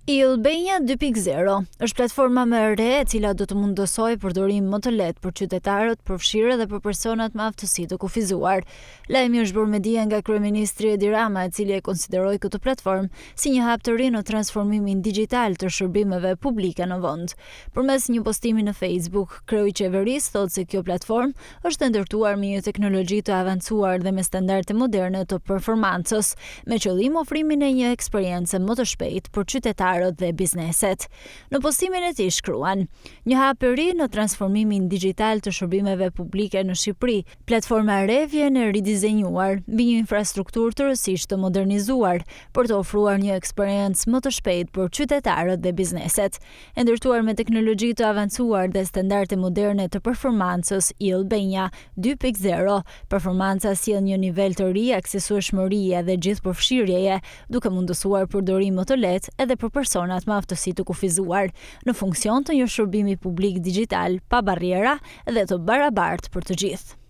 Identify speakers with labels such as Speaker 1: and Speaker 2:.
Speaker 1: E-Albania 2.0 është platforma më e re e cila do të mundësojë përdorim më të lehtë për qytetarët, përfshirë edhe për personat me aftësi të kufizuar. Lajmi është bërë me dije nga kryeministri Edi Rama, i cili e konsideroi këtë platformë si një hap të ri në transformimin digjital të shërbimeve publike në vend. Përmes një postimi në Facebook, kreu i qeverisë thotë se kjo platformë është e ndërtuar me një teknologji të avancuar dhe me standarde moderne të performancës, me qëllim ofrimin e një eksperience më të shpejtë për qytetarët dhe bizneset. Në postimin e tij shkruan, Një hap i ri në transformimin digjital të shërbimeve publike në Shqipëri, platforma e re vjen e ridizenjuar mbi një infrastrukturë tërësisht të modernizuar për të ofruar një eksperiencë më të shpejtë për qytetarët dhe bizneset. E ndërtuar me teknologji të avancuar dhe standarde moderne të performancës e-Albania 2.0, performanca sjell një nivel të ri aksesueshmërie dhe gjithëpërfshirjeje, duke mundësuar përdorim më të lehtë edhe për personat me aftësi të kufizuar, në funksion të një shërbimi publik digjital pa barriera dhe të barabartë për të gjithë.